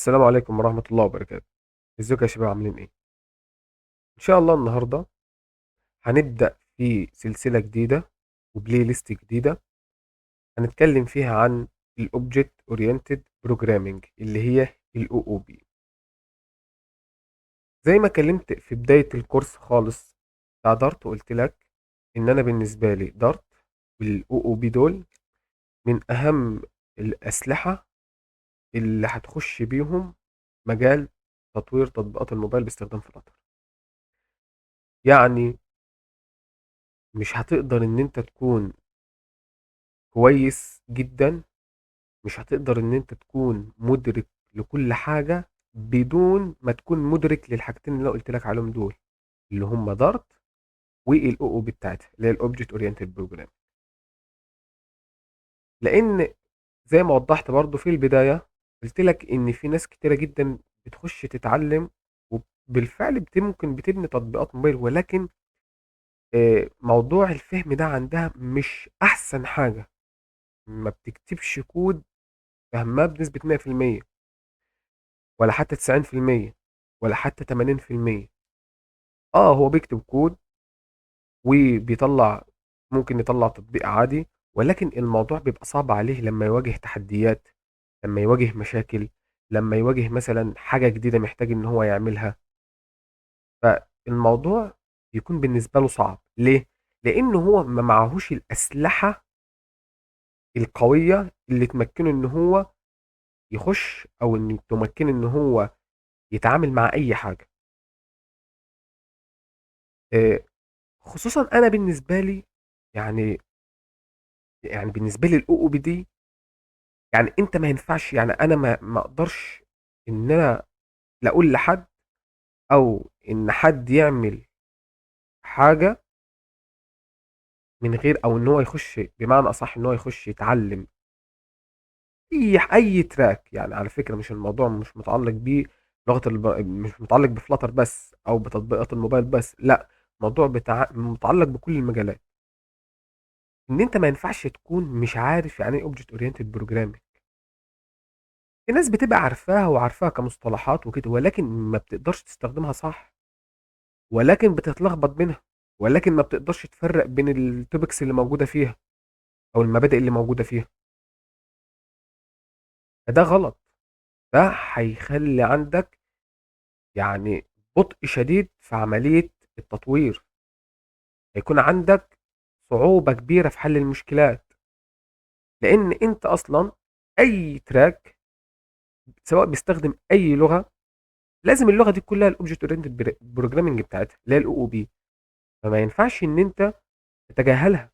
السلام عليكم ورحمة الله وبركاته. ازيكم يا شباب، عاملين ايه؟ ان شاء الله النهاردة هنبدأ في سلسلة جديدة و playlist جديدة هنتكلم فيها عن ال object oriented programming اللي هي ال OOP. زي ما اتكلمت في بداية الكورس خالص بتاع Dart وقلت لك ان انا بالنسبة لي Dart وال OOP دول من اهم الاسلحة اللي هتخش بيهم مجال تطوير تطبيقات الموبايل باستخدام Flutter. يعني مش هتقدر ان انت تكون كويس جدا، مش هتقدر ان انت تكون مدرك لكل حاجة بدون ما تكون مدرك للحاجتين اللي انا قلت لك عليهم دول، اللي هم Dart وال OOP بتاعتها اللي هي ال object oriented program. لان زي ما وضحت برضو في البداية قلت لك ان في ناس كتيرة جدا بتخش تتعلم وبالفعل ممكن بتبني تطبيقات موبايل، ولكن موضوع الفهم ده عندها مش احسن حاجة، ما بتكتبش كود فهمها بنسبة 100% ولا حتى 90% ولا حتى 80%. هو بيكتب كود وبيطلع، ممكن يطلع تطبيق عادي، ولكن الموضوع بيبقى صعب عليه لما يواجه تحديات، لما يواجه مشاكل، لما يواجه مثلا حاجة جديدة محتاج ان هو يعملها. فالموضوع بيكون بالنسبة له صعب. ليه؟ لأنه هو ما معهوش الأسلحة القوية اللي تمكنه ان هو يخش، او ان تمكنه ان هو يتعامل مع اي حاجة. خصوصا انا بالنسبة لي، يعني بالنسبة لي ال OOP دي، يعني انت ما ينفعش، يعني انا ما اقدرش ان انا لا اقول لحد او ان حد يعمل حاجة من غير، او ان هو يخش، بمعنى اصح ان هو يخش يتعلم اي track. يعني على فكرة مش الموضوع مش متعلق بيه لغة مش متعلق ب Flutter بس او بتطبيقات الموبايل بس، لا، الموضوع متعلق بكل المجالات. ان انت ما ينفعش تكون مش عارف يعني ايه object oriented programming. في ناس بتبقى عارفاها وعارفاها كمصطلحات وكده، ولكن ما بتقدرش تستخدمها صح، ولكن بتتلخبط بينها، ولكن ما بتقدرش تفرق بين ال topics اللي موجودة فيها او المبادئ اللي موجودة فيها. فده غلط، ده هيخلي عندك بطء شديد في عملية التطوير، هيكون عندك صعوبة كبيرة في حل المشكلات، لأن أنت أصلا أي track سواء بيستخدم أي لغة لازم اللغة دي كلها ال object oriented programming بتاعتها اللي هي ال OOP، فما ينفعش إن أنت تتجاهلها.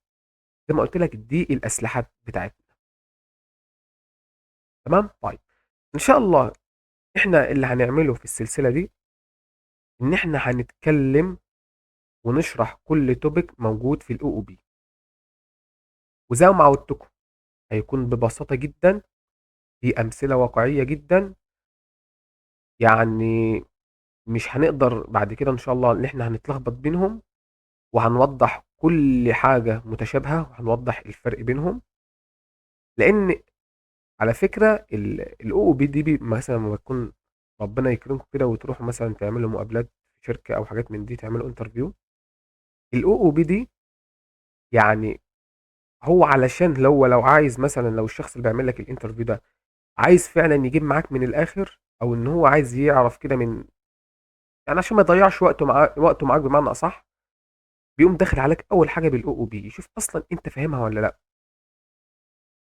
زي ما قلت لك دي الأسلحة بتاعتنا. تمام؟ إن شاء الله إحنا اللي هنعمله في السلسلة دي إن إحنا هنتكلم ونشرح كل topic موجود في ال OOP، وزي ما عودتكم هيكون ببساطة جدا، في أمثلة واقعية جدا، يعني مش هنقدر بعد كده إن شاء الله إن إحنا هنتلخبط بينهم، وهنوضح كل حاجة متشابهة وهنوضح الفرق بينهم. لأن على فكرة ال OOP دي مثلا لما تكون ربنا يكرمكم كده وتروحوا مثلا تعملوا مقابلات في شركة أو حاجات من دي، تعملوا interview، ال OOP دي يعني هو علشان لو عايز مثلا، لو الشخص اللي بيعمل لك ال interview ده عايز فعلا يجيب معاك من الآخر، أو إن هو عايز يعرف كده من، يعني عشان ما يضيعش وقته معاك بمعنى أصح، بيقوم داخل عليك أول حاجة بال OOP، يشوف أصلا أنت فاهمها ولا لأ.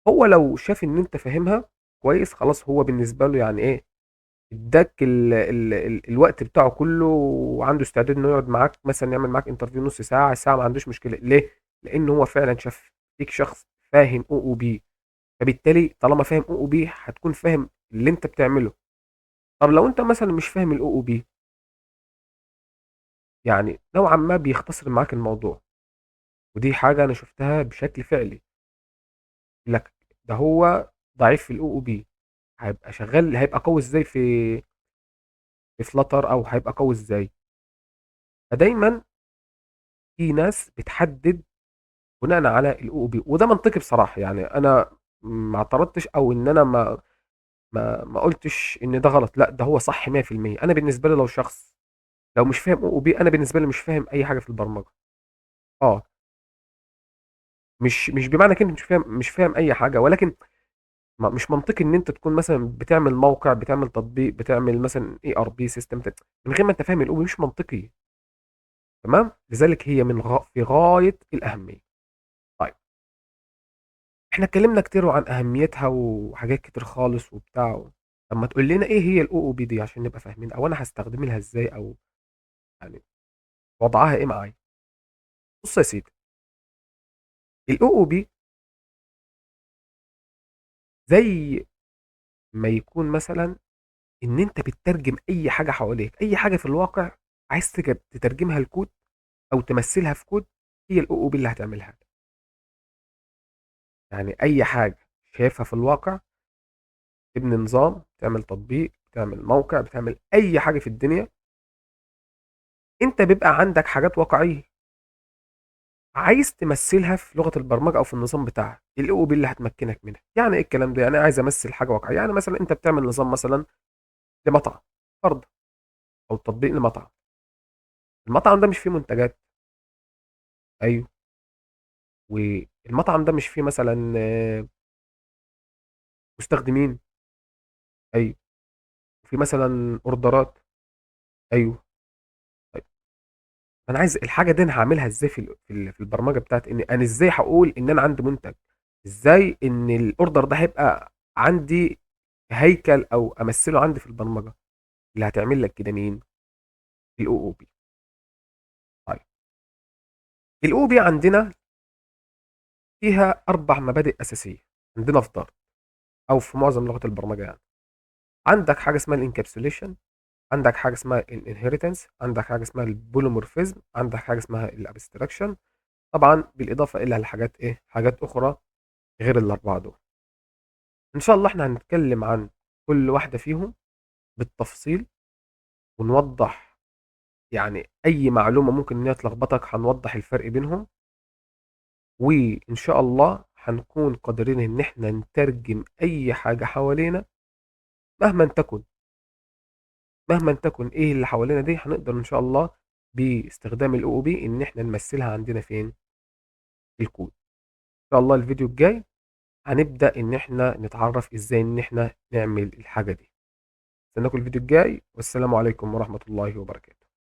هو لو شاف إن أنت فاهمها كويس خلاص، هو بالنسبة له يعني إيه، اداك الوقت بتاعه كله، وعنده استعداد إنه يقعد معاك مثلا يعمل معاك interview نص ساعة، ساعة، ما عندوش مشكلة. ليه؟ لأن هو فعلا شاف فيك شخص فاهم OOP، فبالتالي طالما فاهم OOP هتكون فاهم اللي انت بتعمله. طب لو انت مثلا مش فاهم ال OOP، يعني نوعا ما بيختصر معاك الموضوع، ودي حاجة انا شفتها بشكل فعلي. يقول لك ده هو ضعيف في ال OOP، هيبقى شغال، هيبقى قوي ازاي في Flutter، او هيبقى قوي ازاي؟ فدايما في ناس بتحدد بناء على ال OOP، وده منطقي بصراحة. يعني انا ما اعترضتش، او ان انا ما ما قلتش ان ده غلط، لا ده هو صح 100%. انا بالنسبة لي لو شخص لو مش فاهم OOP، انا بالنسبة لي مش فاهم اي حاجة في البرمجة. مش بمعنى كلمة مش فاهم اي حاجة، ولكن مش منطقي ان انت تكون مثلا بتعمل موقع، بتعمل تطبيق، بتعمل مثلا ERP system من غير ما انت فاهم ال OOP، مش منطقي. تمام؟ لذلك هي في غاية الاهمية. طيب احنا اتكلمنا كتير عن اهميتها وحاجات كتير خالص وبتاع، طب ما تقول لنا ايه هي ال OOP دي عشان نبقى فاهمين، او انا هستخدم لها ازاي، او يعني وضعها ايه معايا. بص يا سيدي، ال OOP زي ما يكون مثلا ان انت بتترجم اي حاجة حواليك، اي حاجة في الواقع عايز تترجمها لكود او تمثلها في كود، هي ال OOP اللي هتعملها. يعني اي حاجة شايفها في الواقع، تبني نظام، تعمل تطبيق، تعمل موقع، بتعمل اي حاجة في الدنيا، انت بيبقى عندك حاجات واقعية عايز تمثلها في لغة البرمجة او في النظام بتاعك، ال OOP اللي هتمكنك منها. يعني ايه الكلام ده؟ يعني عايز امثل حاجة واقعية. يعني مثلا انت بتعمل نظام مثلا لمطعم فرض، او تطبيق لمطعم، المطعم ده مش فيه منتجات، ايوه، والمطعم ده مش فيه مثلا مستخدمين، ايوه، وفي مثلا اوردرات، ايوه. طيب انا عايز الحاجة دي انا هعملها ازاي في البرمجة بتاعت، ان انا ازاي هقول ان انا عندي منتج، ازاي ان ال order ده هيبقى عندي هيكل او امثلة عندي في البرمجة. اللي هتعمل لك كده مين؟ ال OOP. طيب ال OOP عندنا فيها 4 مبادئ اساسية عندنا في دارت او في معظم لغات البرمجة. يعني عندك حاجة اسمها ال encapsulation، عندك حاجة اسمها ال inheritance، عندك حاجة اسمها ال polymorphism، عندك حاجة اسمها ال abstraction، طبعا بالاضافة الى الحاجات ايه، حاجات اخرى غير الاربعة دول. ان شاء الله احنا هنتكلم عن كل واحدة فيهم بالتفصيل، ونوضح يعني اي معلومة ممكن ان هي تلخبطك، هنوضح الفرق بينهم، وان شاء الله هنكون قادرين ان احنا نترجم اي حاجة حوالينا مهما تكن، مهما تكن ايه اللي حوالينا دي، هنقدر ان شاء الله باستخدام ال OOP ان احنا نمثلها عندنا فين؟ الكود. ان شاء الله الفيديو الجاي هنبدأ ان احنا نتعرف ازاي ان احنا نعمل الحاجة دي. استناكم الفيديو الجاي، والسلام عليكم ورحمة الله وبركاته.